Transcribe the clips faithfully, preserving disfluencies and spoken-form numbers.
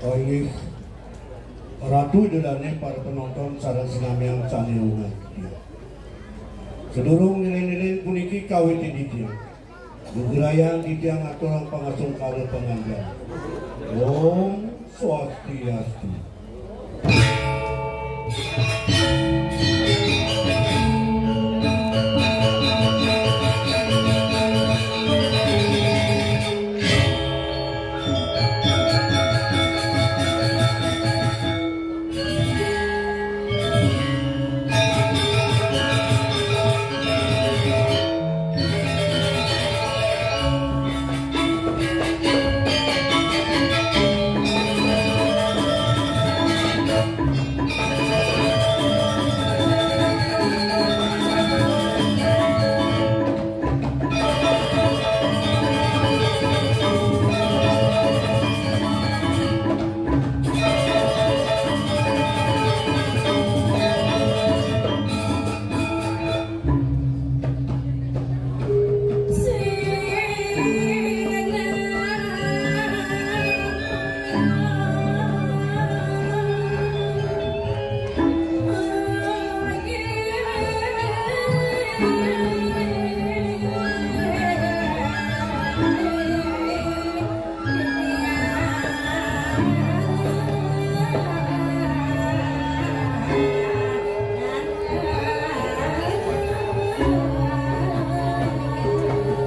Inggih Ratu Ida Dané, para penonton sareng sinamian sané hormat. Sadurung ngiring-ngiring puniki kawitin titiang. Gegrayan titiang ngaturang pangasung kala pangandian. Om Swastiastu.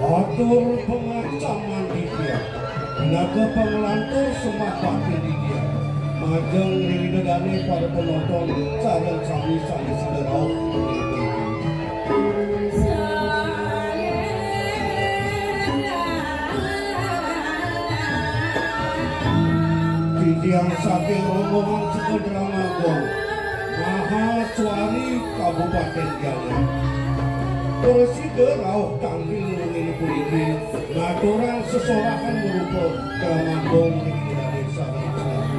Atur pangancaman titiang, pinaka panglantur sembah bakti titiang, majeng ring Ida Dané para penonton sareng sami sané sida rauh. Titiang saking rombongan Sekaa Drama Gong, Mahaswari Kabupatén Gianyar, prasida rauh tangkil wenginé puniki ngaturang sesorahan marupa drama gong ring Ida Dané sareng sami.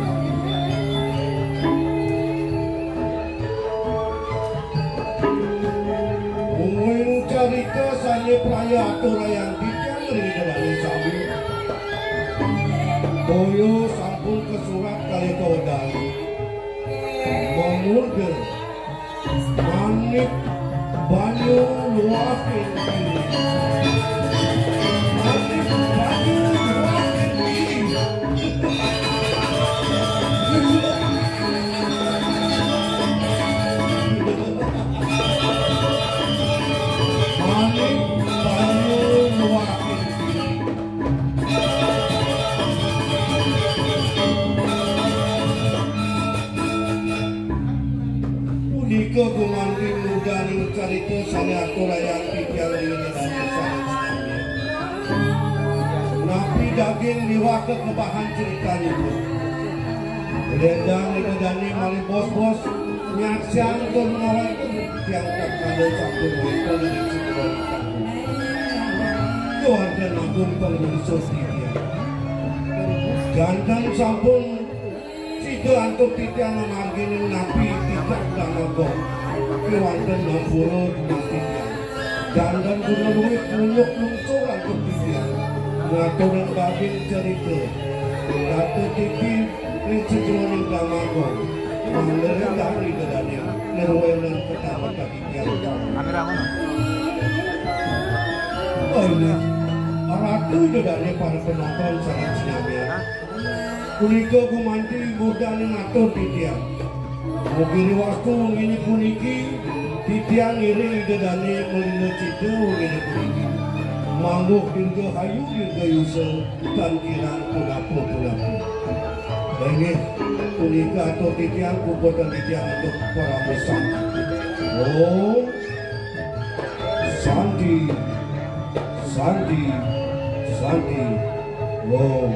Mungguing carita sané praya aturayang titiang ring Ida Dané sami, boya sampun kasurat kalih kawedar. Mamurda Manik Banyu Luaking Giri. Manik Banyu Luaking Giri. Manik Banyu Luaking Giri. Punika gumanti murdaning carita sané aturayang titiang ring Ida Dané sareng sami. Napi daging miwah kekebahan critanipun. Lédang Ida Dané malih bos-bos nyaksiang tur ngawéntenan titiang tatkala sampun wénten ring Segara Witanggung. Kéwanten agung panglingsur titiang. Janten sampun sida antuk titiang ngamargiang napi titiang drama gong. Kéwanten ampura dumas titiang. Janten guna luwih nunjuk lungsur antuk titiang. Ngaturang daging carita. Ratu titi ring sajeroning drama gong. Mangda ring Ida Dané nirwénan ketawa titiang. Kamera mana? Oh, ini. Ratu Ida Dané para penonton sareng sinamian. Punika gumanti murdaning atur titiang. Mugi riwastu wenginé puniki, titiang ngiring Ida Dané malila cita wenginé puniki. Mangguh dirgahayu dirgayusa, tan kirang punapa-punapa. Inggih, punika atur titiang, puputang titiang antuk parama santi. Om Santi, Santi, Santi, Om.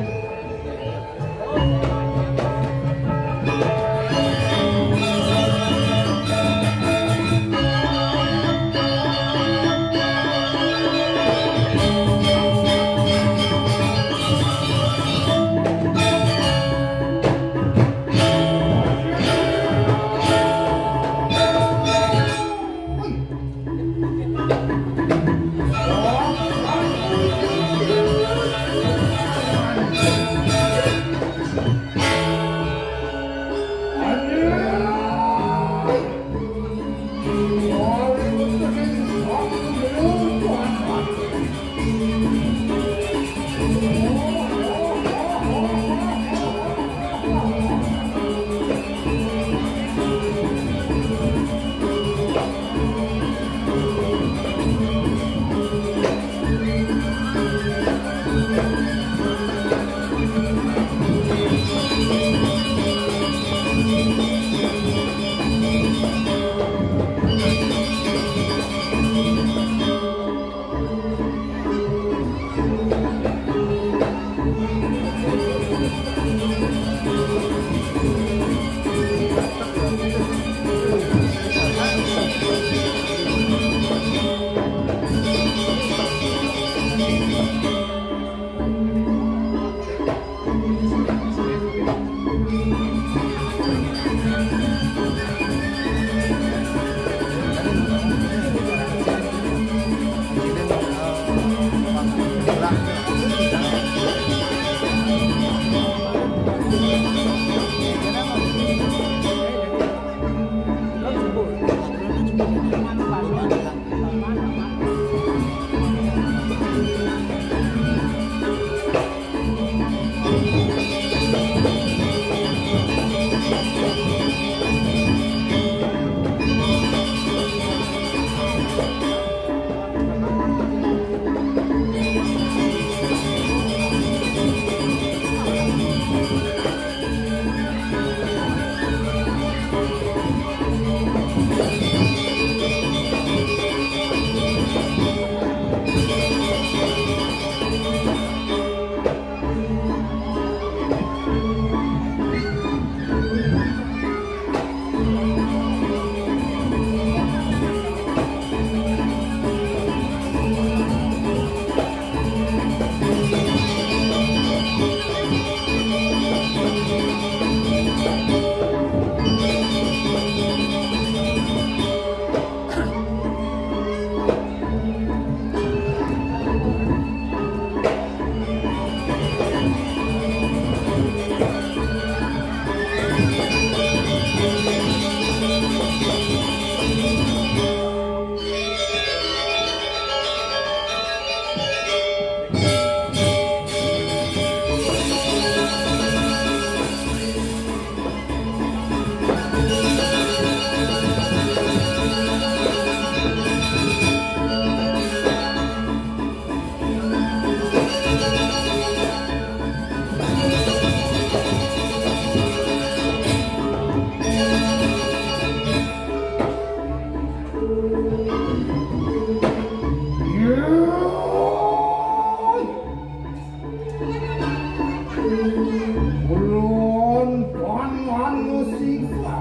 Ulun Tuan Manusia.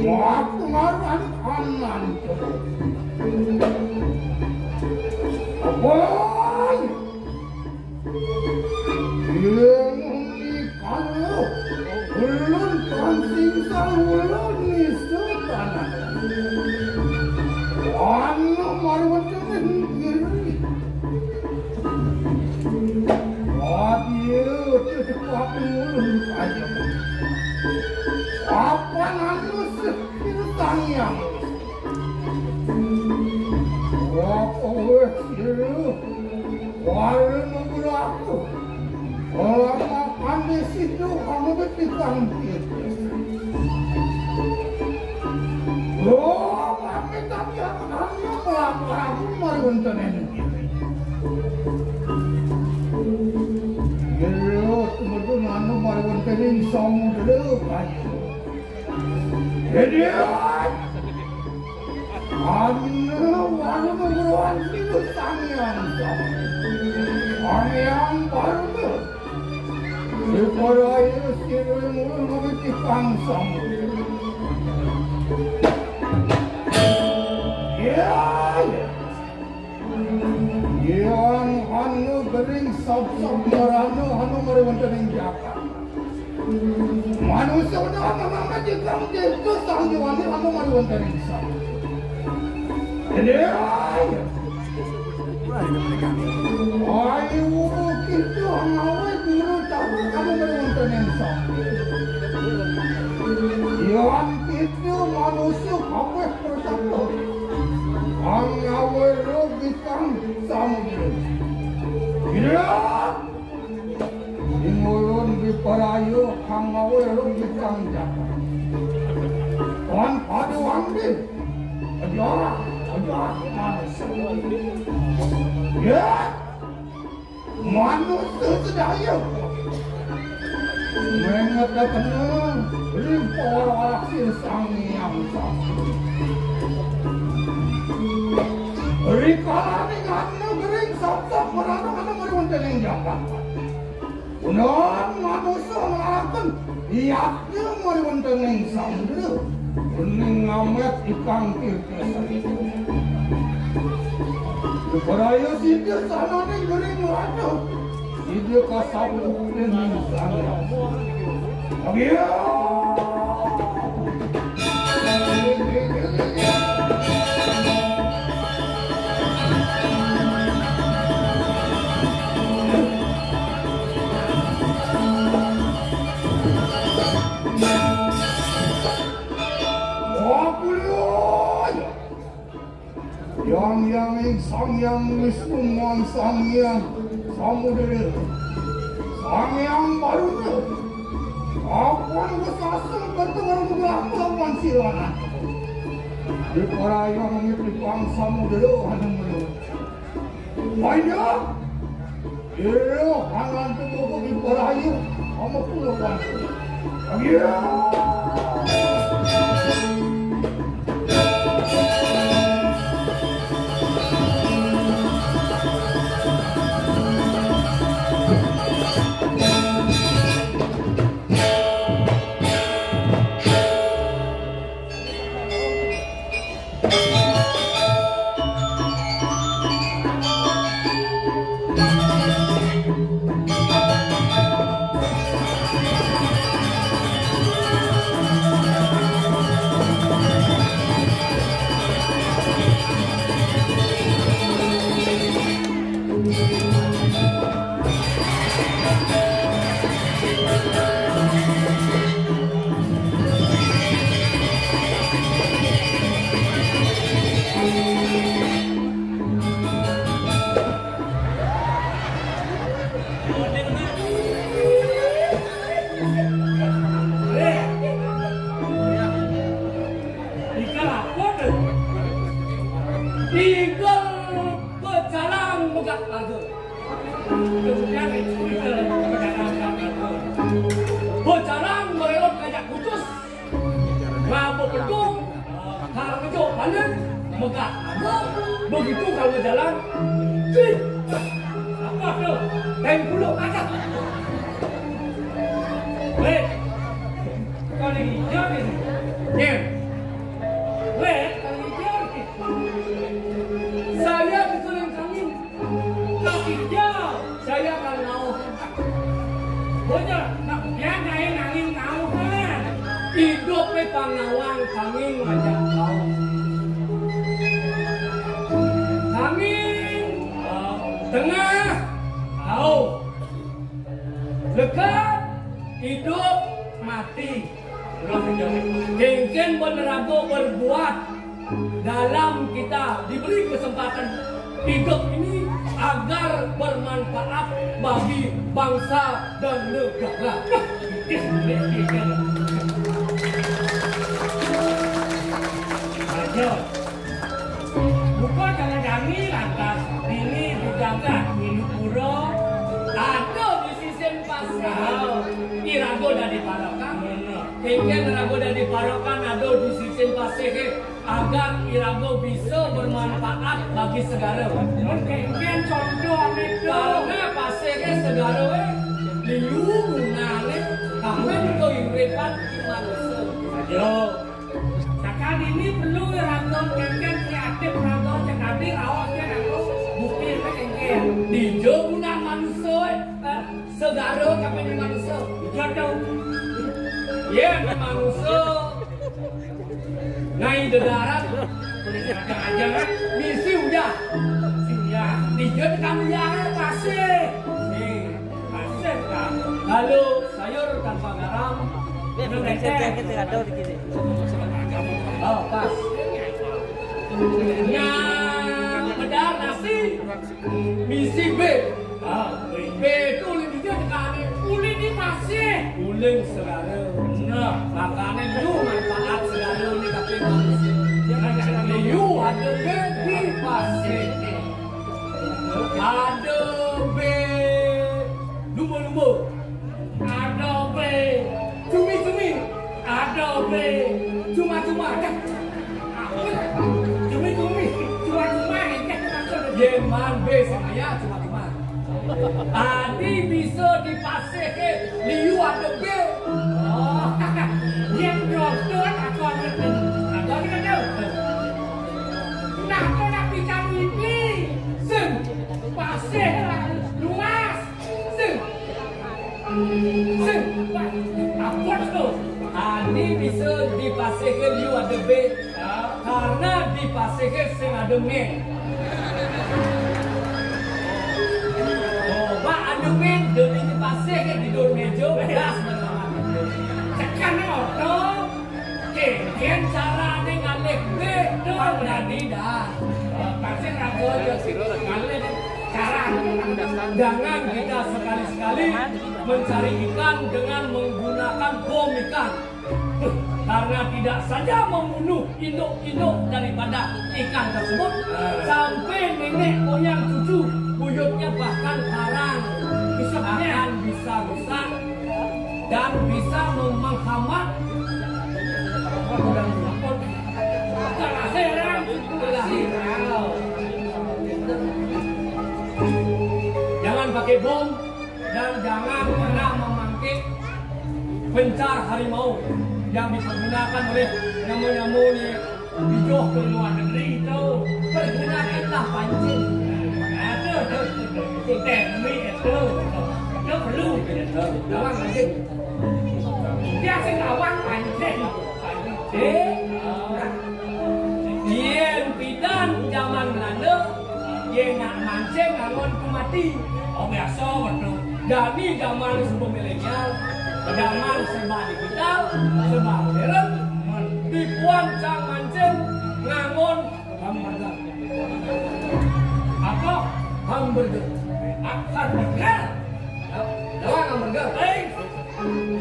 Mat ngaran anan. Apai. Ilmu ni kalu. Ulun Tuan Singsal, ulun ni Sultan. Anu maruan kiri. Waduh, itu cepat ngulun aja. Apa nanu sekir tangiang? Apa weh siru? Warung beraku. Orang makan di situ kamu ketikang. Oh, kami tapi akan melakukan mari wonten ing kene. Iya, temen anu mari wonten ing samudra kayu. Jadi, anu warung beruan silu sangyang. Sangyang baru. Rupaya sira mula mawiti pangsang. Ya, ya. Yang anu gering sop-sop marana anu mari wonten ing jagat. Manusia udah memang aja kamu itu sang jiwani anu mari wonten ing sop. Ya, ya. Ayo, kita ngawe guru tahu kamu beruntung yang sakit. Yang kita manusia kabeh pertama. Ang ngawe lo bintang samudra. Gila. Sing ulun diparayu kang mawe rung dikang jagat. Wan padu wangdi. Aja, aja, manusia. Ya, manusia sedaya. Menget kenal, limpah warak sir sang yang sastra. Rikala ning anu gering sabda merana ana mari wonten ing jagat. Punang manusa ngalaken yadnya mari wonten ing samudra. Uning ngamet ikang tirta sari. Diparaya sida sananing gering mrana. Sida kasabut dening Sang Hyang. Agia. Yang yang ing Sang Hyang Wisnu, Sang Hyang Samudra, Sang Hyang Baruna. Apan kesasung ketemu berapa lawan sirana. Diparayang nitipang samudra anu meluat. Banyak. Ira hangan tubuh diparayang sama kulawan. Iya. Tiga lapor. Tiga bejalang megak lagu. Kemudian itu tiga bejalang megak lagu. Bejalang merelot kajak kucus. Ngapa pedung? Kalau ngejok panen, megak lagu. Begitu kalau jalan, cih. Apa tu? Tem puluh kata. Weh, kali hijau ni. Nih. Weh, kali hijau ni. Saya dikeliling kambing. Kaki hijau. Saya akan ngauh. Bocor, nak biar naik angin ngauh kan. Hidup pe pangawang kambing ngajak ngauh. Kambing, eh, tengah, ngauh. Dekat, hidup, mati. Kengken benerago berbuat dalam kita diberi kesempatan hidup ini agar bermanfaat bagi bangsa dan negara. Ayo. Buka jangan jangi lantas ini dijagat ini pura ada di sisi pasar. Irago dadi parokan. Kengken rago dadi parokan ada di sisi pasar. Agar irago bisa bermanfaat bagi segara. Mun kengken contoh ane to. Karena paseke segara we liu gunane kanggo kauripan manusia. Ayo. Sakal ini perlu irago kengken kreatif rago cekadi raos ya rago bukti kengken. Dija gunane manusia we. Segara kapan manusia? Jodoh. Yen manusia ngai dedarat aja kan misi uyah. Misi uyah. Dijun kan uyah pasir. Nih, pasir kan. Lalu sayur tanpa garam. Kita ada di sini. Oh, pas. Yang pedar nasi. Misi B. Ah, B itu ulin dija tekane. Ulin di pasir. Ulin segara. Nah, makane lu manfaat segara ini tapi manusia. Lu ada B di pasir. Ada B lumba-lumba. Ada B cumi-cumi. Ada B cuma-cuma. Cumi-cumi, cuma-cuma, engkeh maksud. Yen man be sing aya cuma-cuma. Adi bisa Bisa dipasihke liu ada bé. Oh, yén jodoh takon ngerti. Takon ngerti. Nah, kok nak pican ini? Sing pasih luas. Sing. Sing. Wah, abot to. Adi bisa dipasihke liu ada bé. Karena dipasihke sing ada mé. Coba anu mé, demi dipasihke di dur méja, bedas banget. Tekan oto, kénkén carané ngalih bé, dur dadi dah. Pasti ragu aja sih, ngalih cara. Jangan kita sekali-sekali mencari ikan dengan menggunakan bom ikan. Karena tidak saja membunuh induk-induk daripada ikan tersebut, sampai nenek moyang cucu buyutnya bahkan karang akan bisa rusak dan bisa mem- menghambat kelahiran. Jangan pakai bom dan jangan pernah memakai pencar harimau yang dipergunakan oleh nyamuk-nyamuk ni, bijih ke luar negeri tu. Pergunakanlah pancing. Ada tu, tu, tu. Teknik tu. Tu perlu. Lawan pancing. Dia sing lawan pancing. Eh? Yén pidan jaman Belanda, yén nak mancing nganggon pemati. Oh, biasa betul. Jani jaman sebelum milenial, jaman serba digital, serba modern, dipuan cang mancing nganggon hamburger. Apa? Hamburger. Ah, hamburger. Lawan hamburger. Hei.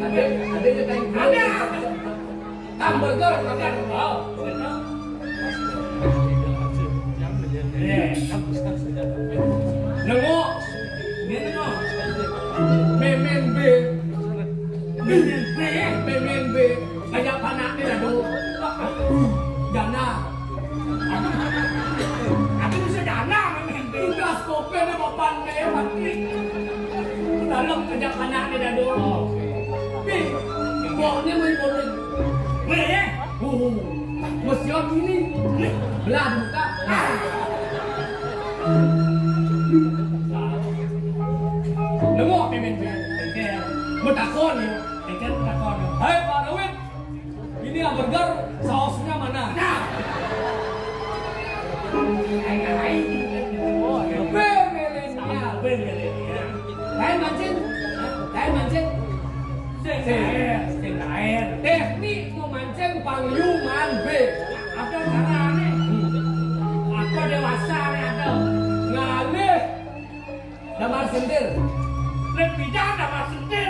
Ada, ada je kain. Ada. Hamburger makan. Oh, betul. Nengok. Dia nengok. Mémén bé. Mémén bé. Mémén bé. Kayak panak dia dah tu. Jana. Aku bisa jana mémén bé. Tugas kopéné papan bé, Patrik. Dalam kerja panak dia dah tu. Pi, bokné main bowling. Boleh, ya? Oh, mesti aku ini. Belah di muka. Nengok mémén bé. Betakon ya. Betakon. Hai, Pak Dawid. Ini hamburger, sausnya mana? Nah. Bé milenial. Bé milenial. Lain mancing. Lain mancing. Sing, sing, sing lain. Teknik memancing pang liu maan bé. Ada carané. Apa dewasa nih ada? Ngalih. Damar sendir. Lek pidan damar sendir.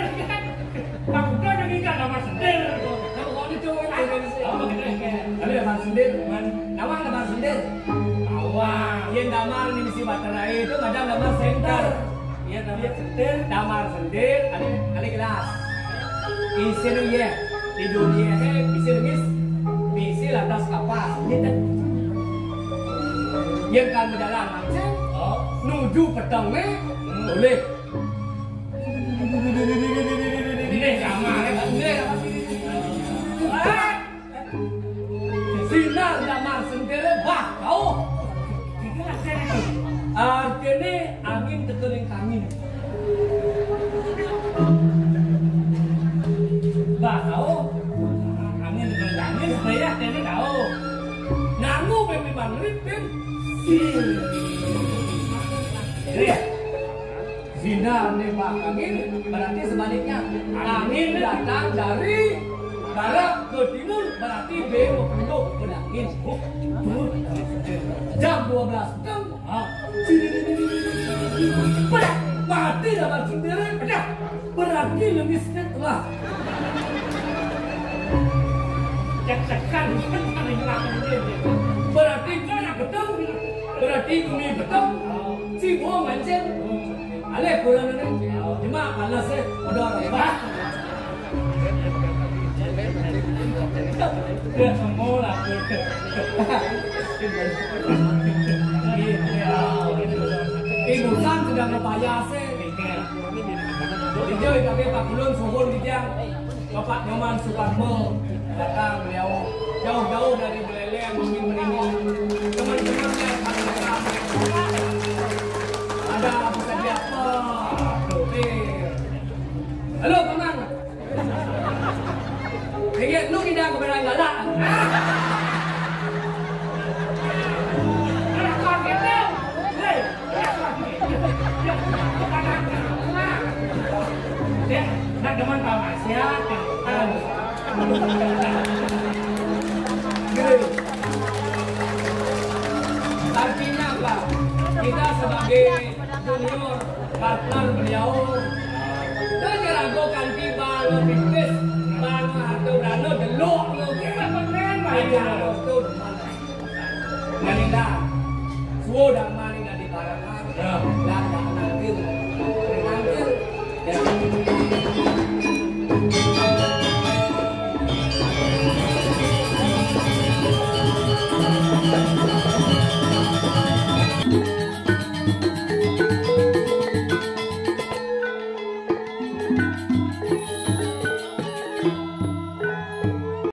Bang Udo juga damar sendir. Nah, kok ini tuh, ini sih. Oh, begitu ya. Ada damar sendir. Man. Damar, damar sendir. Awang. Yén damar ini mesti baterai itu kadang damar senter. Iya, damar sendir. Damar sendir, ada, ada gelas. Isin iya. Di dunia ini bisa nangis, bisa lantas kapal. Gitu. Yang kalau berjalan langsung, oh, nuju petengnya, hmm, boleh. Ini sama, ya. Ini apa sih? Ah! Sinar damar sendiré bah kauh. Artiné angin teka ring kangin. Bah, kauh. Angin teka ring kangin, supaya artiné kauh. Nanggu bén mangrip, bén. Iya. Sinar nembak angin, berarti sebaliknya. Angin datang dari barat ke timur, berarti bé mau penduk ke angin. Jam dua belas petang, ah. Berat, mati damar sendiré, pecah. Berarti lemisnya telah. Cek-cekan, paling lama. Berarti gumi peteng, berarti gumi peteng, si gua mancing. Alé kurang ini. Cuma panas ya, udah. Dia semua lah. Ibu San sedang ngebayar sih. Dijai kami pakulun suhun dijang Bapak Nyoman Sukarmo datang beliau jauh-jauh dari Beleleng, Bukit Meninggong. Teman-teman yang kami datang, ada apa saja? Halo, Paman. Ingat, lu kita ke Belanda lah. Ya, nak demen tahu nasihat, tahu. Artinya apa? Kita sebagai junior partner beliau, kita ragu kanti bang bisnis, bang harta berana, delok lu. Iya, bener, Pak. Iya, betul. Melinda, suo dah mari dari barang. Ya. Dah, dah, nangkil. Nangkil. Ya.